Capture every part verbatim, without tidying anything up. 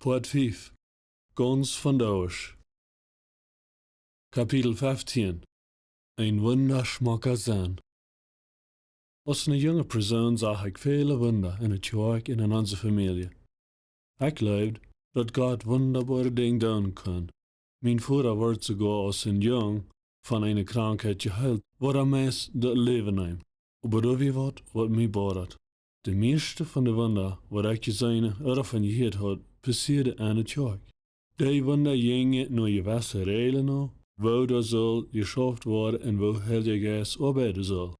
Poat fief. Gaunz von Doasch. Kapitel feftieen. Een wundaschmocket Senn. Aus eene junge Persoon sach ekj väle Wunda enne Kjoakj un en onse Famielje. Ekj jleewd, daut Gott wundaboare Dinja doonen kunn. Mien Voda wort soogoa aus een Jung von eene Krankheit jeheelt, waut am meist daut Läwen neem. Oba doa wia waut, waut mie boadad. De mieeschte von de Wunda, waut ekj jeseenen ooda von jehieet haud, passieeden enne Kjoakj. Dee Wunda jinjen no jewesse Räajlen no, woo doa sull jeschauft woaren un woo Heilja Jeist oabeiden sull.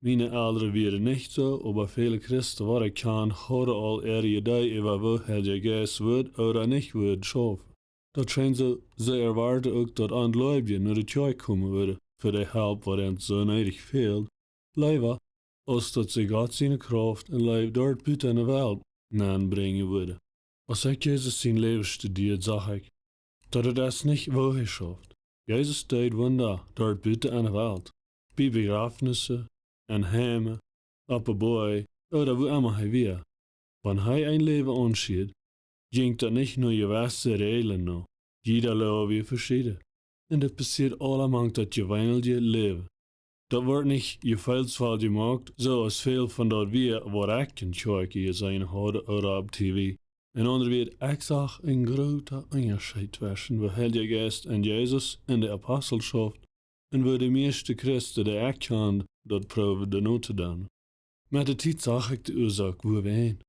Miene Elren wieren nich soo, oba väle Christen, waut ekj kjan, hauden aul äare Idee äwa woo Heilja Jeist wudd ooda nich wudd schaufen. Daut schient soo, see erwoaten uk, daut Onjleewje no de Kjoakj komen wudden fa de Help, waut an soo needich fäld, leewa, aus daut see Gott siene Krauft un Leew doa buten enne Welt nenbrinjen wudden. Aus ekj Jesus sien Läwen studieed, sach ekj, daut et es nich, woo hee schauft. Jesus deed Wunda doa buten enne Welt, bie Bejrafnisse, en Heimen, oppe Boaj, ooda wua emma hee wia. Wan hee een Läwen aunschieed, jinkj daut nich no jewesse Räajlen no. Jieda Läwen wia veschieden. Un daut passieed aula mank daut jeweenelje Läwen. Daut wort nich jefeelsvoll jemoakt, soo aus väl von daut wia, waut ekj en Kjoakjen jeseenen haud ooda opp T V. En aundre Wieed, ekj sach een groota Unjascheet tweschen woo Heilja Jeist en Jesus un de Apostel schauft un woo de mieeschte Christen, dee ekj kjand, daut proowden no to doonen. Met de Tiet sach ekj de Uasoak wuarom.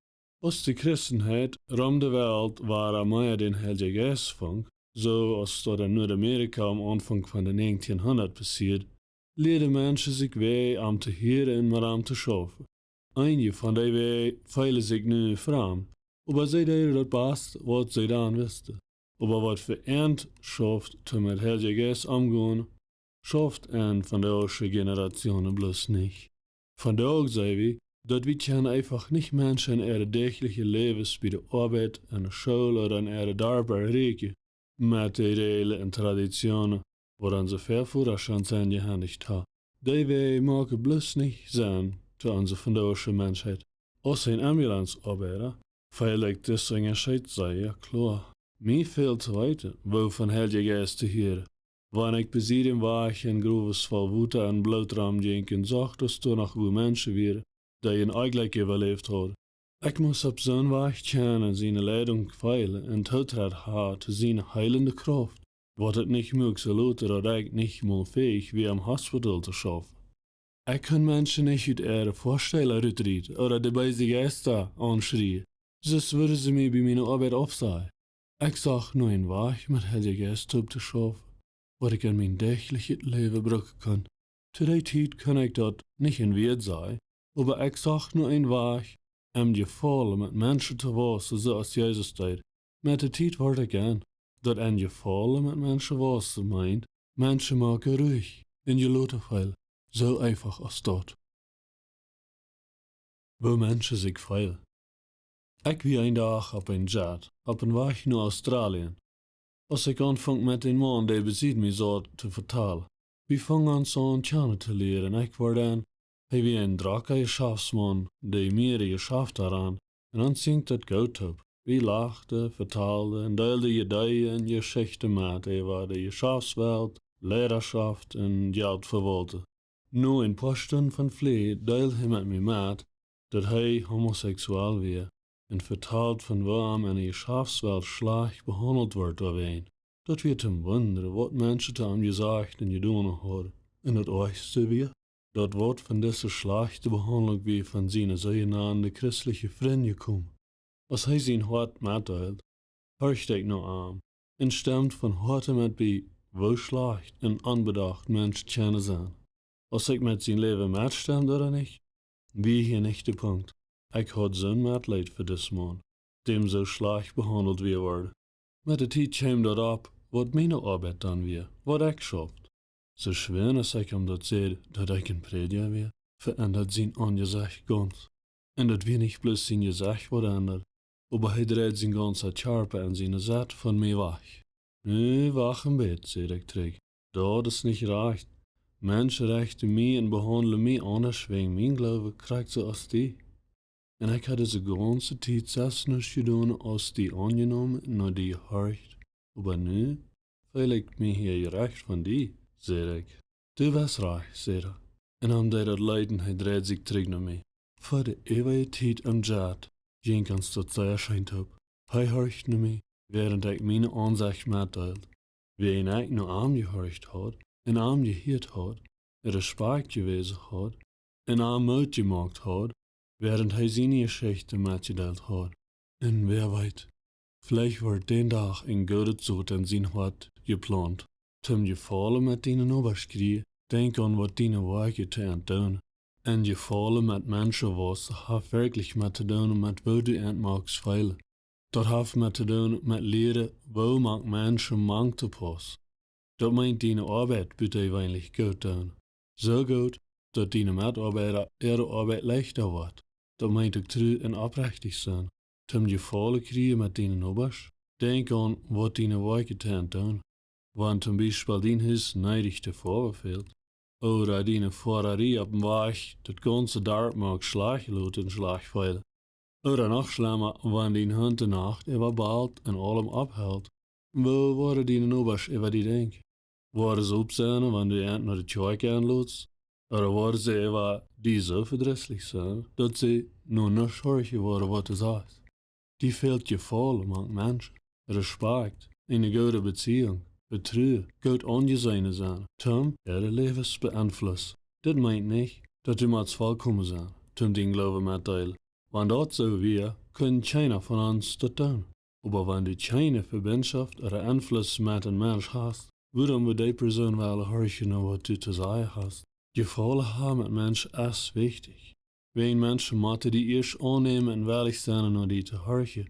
Aus de Christenheit rom de Welt wada mea dän Heiljen Jeist funk, soo aus daut en Nuadamerika aum Aunfank von de näajentieen hundat passieed, lieeden Menschen sikj Wäaj am to hieren un met am to schaufen. Eenje von dee Wäaj feelden sikj nu framd, oba see deeden daut baste, waut see dan wisten. Oba waut fa Enschauft to met Heiljen Jeist omgonen, schauft en vondoagsche Generationen bloos nich. Vondoag see wie, daut wie kjennen eefach nich Menschen en äare däachliche Läwes bie de Oabeit, en de School ooda en äare Darpa erreichen, met de Räajlen un Traditionen, waut onse Väavodasch aun sent jehendicht haben. Dee Wäaj moaken bloos nich Senn to onse vondoagsche Menschheit. Aus een Ambulanceoabeida feel ekj disen Unjascheet sea kloa. Mie fält to weeten, woo von Heiljen Jeist to hieren. Wan ekj bie sied dän Wajch en Growen voll Wota un Bloot romjinkj un sach, daut doa noch wua Menschen wieren, dee een Onjlekj äwaläft hauden. Ekj must opp soon Wajch kjennen siene Leidunk feelen un Tootrit haben to siene heelende Krauft, waut et nich muak, soo lot daut ekj nich mol fäich wia, em Hospital to schaufen. Ekj kunn Menschen nich ut äare Foastäla rutrieten ooda de beese Jeista aunschrieen, sest wudden see mie bie miene Oabeit aufsajen. Ekj sach no een Wajch, met Heiljen Jeist toop to schaufen, waut ekj en mien däachlichet Läwen brucken kunn. To dee Tiet kunn ekj daut nich en Wieed sajen, oba ekj sach no een Wajch, em Jefaulen met Menschen to wausen, soo aus Jesus deed. Met de Tiet wort ekj en, daut em Jefaulen met Menschen wausen meent, Menschen moaken ruhich un jeloten feelen, soo eefach aus daut. Woo Menschen sikj feelen. Ekj wia een Dach opp een Jet, opp een Wajch no Australien, aus ekj aunfunk met dän Maun, dee bie sied mie saut, to vetalen. Wie fungen ons aun kjanen to lieren. Ekj wort en, hee wia een drocka Jeschaftsmaun, dee mea Jeschaft haud, un ons jinkj daut goot toop. Wie lachten, vetalden un deelden Ideeen un Jeschichten met äwa de Jeschaftswelt, Leidaschoft un Jelt vewaulten. No een poa Stunden von Fleajen deeld hee met mie met, daut hee homosexuell wia, un vetald von woo am enne Jeschaftswelt schlajcht behaundelt wort doawäajen. Daut wia toom wundren, waut Menschen to am jesajcht un jedonen hauden. Un daut oajchste wia, daut waut von dise schlajchte Behaundlunk wia von siene soojenande christelje Frind jekomen. Aus hee sien Hoat metdeeld, horcht ekj no am un stemd von Hoaten met bie, woo schlajcht un onbedocht Menschen kjennen sennen. Aus ekj met sien Läwen metstemd ooda nich, wia hia nich de Punkt. Ekj haud soon Metleet fa disen Maun, däm soo schlajcht behaundelt wia worden. Met de Tiet kjeem daut opp, waut miene Oabeit dan wia, waut ekj schauft. Soo schwind aus ekj am daut säd, daut ekj een Prädja wia, veendad sien Aunjesecht gaunz. Un daut wia nich bloos sien Jesecht, waut endad, oba hee dreid sien gaunza Kjarpa un siene Sitt von mie wajch. Nu, wacht een bät, säd ekj trigj. Daut es nich rajcht. Menschen rechten mie un behaundlen mie aundasch wäajen mien Gloowen krakjt soo aus die. Un ekj haud dise gaunze Tiet selfst nuscht jedonen aus die aunjenomen, no die jehorcht. Oba nu feel ekj mie hia jerecht von die, säd ekj. Du best rajcht, säd hee. Un am deed daut leet un hee dreid sikj trigj no mie. Fa de eewje Tiet em Jat jinkj ons daut sea scheen toop. Hee horcht no mie, wäarent ekj miene Aunsecht metdeeld. Wäajen ekj no am jehorcht haud, un am jehieet haud, Respakjt jewäsen haud, un am Moot jemoakt haud, wäarent hee siene Jeschicht metjedeelt haud. Un wäa weet, veleicht woat dän Dach een goodet Sot en sien Hoat jeplaunt. Toom Jefaulen met diene Nobasch kjrieen, denkj aun waut diene Woakjen to an doonen. Un Jefaulen met Menschen waut haft werkjlich met to doonen met woo du an moakst feelen. Daut haft met to doonen met lieren, woo maun Menschen mank to paussen. Daut meent diene Oabeit butawäajlich goot doonen. Soo goot, daut diene Metoabeida äare Oabeit leichta woat. Daut meent uk tru un oprechtich sennen. Toom Jefaulen kjrieen met diene Nobasch, denkj aun waut diene Woakjen to an doonen. Wan toom Biespel dien Hus needich de Foaw fält, ooda diene Foararie oppem Wajch daut gaunze Darp moakt schlajcht loten un schlajcht feelen. Ooda noch schlemma, wan dien Hunt de Nacht äwa balt un aulem opphelt, woo woaren diene Nobasch äwa die denkjen? Woaren see oppsennen, wan du an no de Kjoakj enlodst? Ooda woaren see äwa die soo vedrisslich sennen, daut see no nuscht horchen woaren waut du sajchst? Die fält Jefaulen mank Menschen, Respakjt, eene goode Beziehunk, Vetruen, goot aunjeseenen sennen, toom äare Läwes beenflussen. Dit meent nich, daut du motst volkomen sennen, toom dienen Gloowen metdeelen. Wan daut soo wia, kunn kjeena von ons daut doonen. Oba wan du kjeene Vebinjschoft ooda Enfluss met een Mensch hast, wuarom wudd dee Persoon wellen horchen no waut du to sajen hast? Jefaulen haben met Menschen es wichtich. Wäajen Menschen motten die ieescht aunnämen un wellich sennen no die to horchen,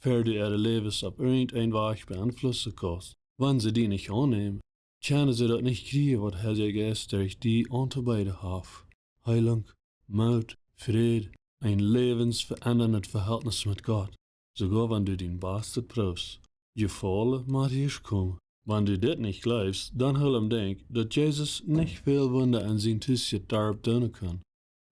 ver du äare Läwes opp irjent een Wajch beenflussen kaust. Wan see die nich aunnämen, kjennen see daut nich kjrieen waut Heilja Jeist derch die auntobeeden haft. Heilunk, Moot, Fräd, een läwensveendrendet Vehältnis met Gott. Soogoa wan du dien Bastet proowst, Jefaulen mott ieescht komen. Wan du dit nich jleefst, dan hool em denkj, daut Jesus nich väl Wunda en sien Tus, daut Darp doonen kunn.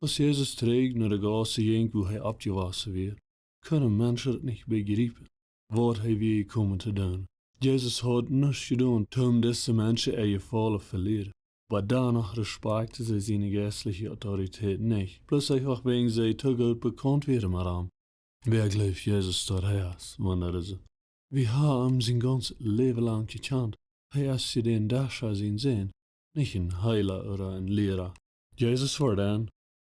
Aus Jesus trigj no de Gaussen jinkj, wua hee oppjewossen wia, kunnen Menschen daut nich bejriepen, waut hee wia jekomen to doonen. Jesus haud nuscht jedonen, toom dise Menschen äa Jefaulen velieren. Oba doano respakjten see siene jeistliche Autoritäten nich. Bloos eefach wäajen see too goot bekaunt wieren met am. Wäa jleeft Jesus daut hee es, wundren see. Wie haben am sien gaunzet Läwen lang jekjant. Hee es je dän Dascha sien Sän, nich een Heela ooda een Liera. Jesus wort en,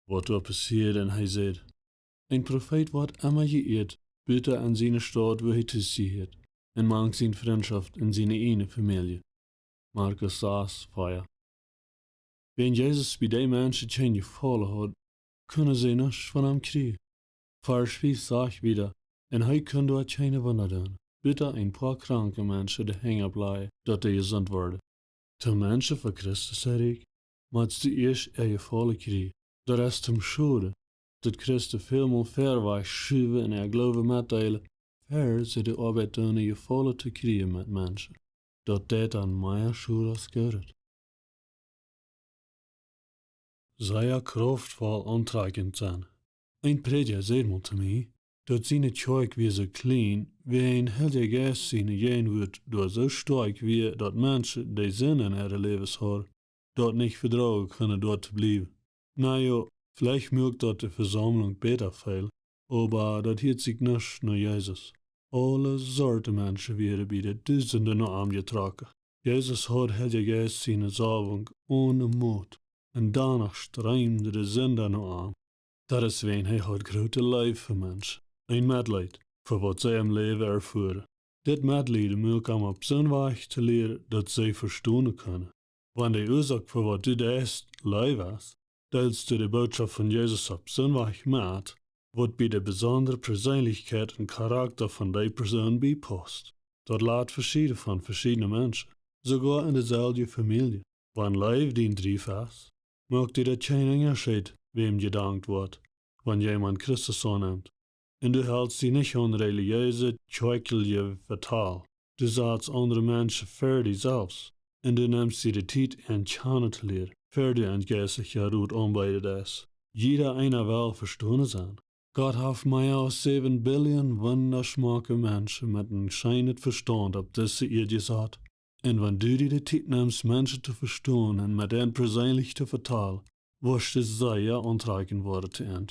waut doa passieed, un hee säd: Een Profeet woat emma jeieet, buta en siene Staut, wua hee tus jehieet, un mank siene Frintschoft un siene ieejne Famielje. Markus sas, vea. Wan Jesus bie dee Menschen kjeen Jefaulen haud, kunnen see nuscht von am kjrieen. Varsch fief sajcht wieda: Un hee kunn doa kjeene Wunda doonen, buta een poa kranke Menschen de Henj opplajen, daut dee jesunt worden. Toom Menschen fa Christus erreichen, motst du ieescht äa Jefaulen kjrieen. Daut es toom Schoden, daut Christen välmol väawajch schuwen un äa Gloowen metdeelen, ver see de Oabeit doonen, Jefaulen to kjrieen met Menschen. Daut deit dan mea Schod aus Goodet. Sea krauftvoll auntrakjent sennen. Een Prädja säd mol to mie, daut siene Kjoakj wia soo kjlien, wäajen Heilja Jeist siene Jäajenwoat doa soo stoakj wia, daut Menschen, dee Sind en äare Läwes hauden, daut nich vedroagen kunnen doa to bliewen. Na jo, veleicht muak daut de Vesaumlunk bäta feel, oba daut hieet sikj nuscht no Jesus. Aule Sorten Menschen wieren bie de Dusenden no am jetrocken. Jesus haud Heilja Jeist siene Salbunk one Mot, un doano streemden de Sinda no am. Daut es wäajen hee haud groote Leew fa Menschen, een Metleet fa waut see em Läwen erfoaren. Dit Metleet muak am opp soon Wajch to lieren, daut see vestonen kunnen. Wan de Uasoak fa waut du deist Leew es, deelst du de Bootschoft von Jesus opp soon Wajch met, waut bie de besondre Perseenlichkjeit un Charakta von dee Persoon biepaust. Daut lat veschieden von veschiedne Menschen, soogoa en deselwje Famielje. Wan Leew dien Drief es, moakt die daut kjeen Unjascheet, wäm jedankt woat, wan jemaunt Christus aunnemt. Un du helst die nich aun relijeese, kjoakjelje Vetal. Du satst aundre Menschen ver die selfst. Un du nemst die de Tiet, an kjanen to lieren, ver du an jeistlichen Rot aunbeeden deist. Jieda eena well vestonen sennen. Gott haft mea aus säwen Billion wundaschmocke Menschen met een scheenet Vestaunt opp dise Ieed jesat. Un wan du die de Tiet nemst, Menschen to vestonen un met an perseenlich to vetalen, woascht du sea auntrakjen woaren to an.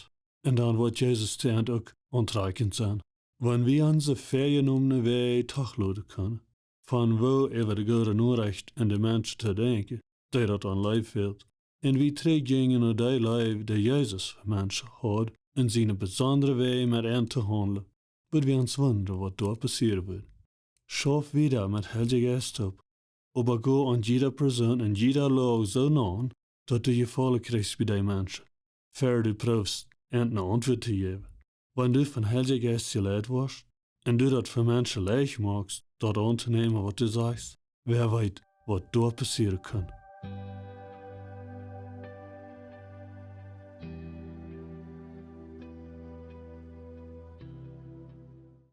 Un dan woat Jesus to an uk auntrakjent sennen. Wan wie onse väajenomne Wäaj toloten kjennen, von woo äwa de goode Norecht un de Menschen to denkjen, dee daut aun Leew fält, un wie trigjgonen no dee Leew, dee Jesus fa Menschen haud, un siene besondre Wäaj met an to haundlen, wudd wie ons wundren, waut doa passieren wudd. Schauf wieda met Heilja Jeist opp, oba go aun jieda Persoon un jieda Loag soo naun, daut du Jefaulen kjrichst bie dee Menschen, ea du proowst an eene Auntwuat to jäwen. Wan du von Heilja Jeist jeleit woascht un du daut fa Menschen leicht moakst, daut auntonämen, waut du sajchst, wäa weet, waut doa passieren kaun.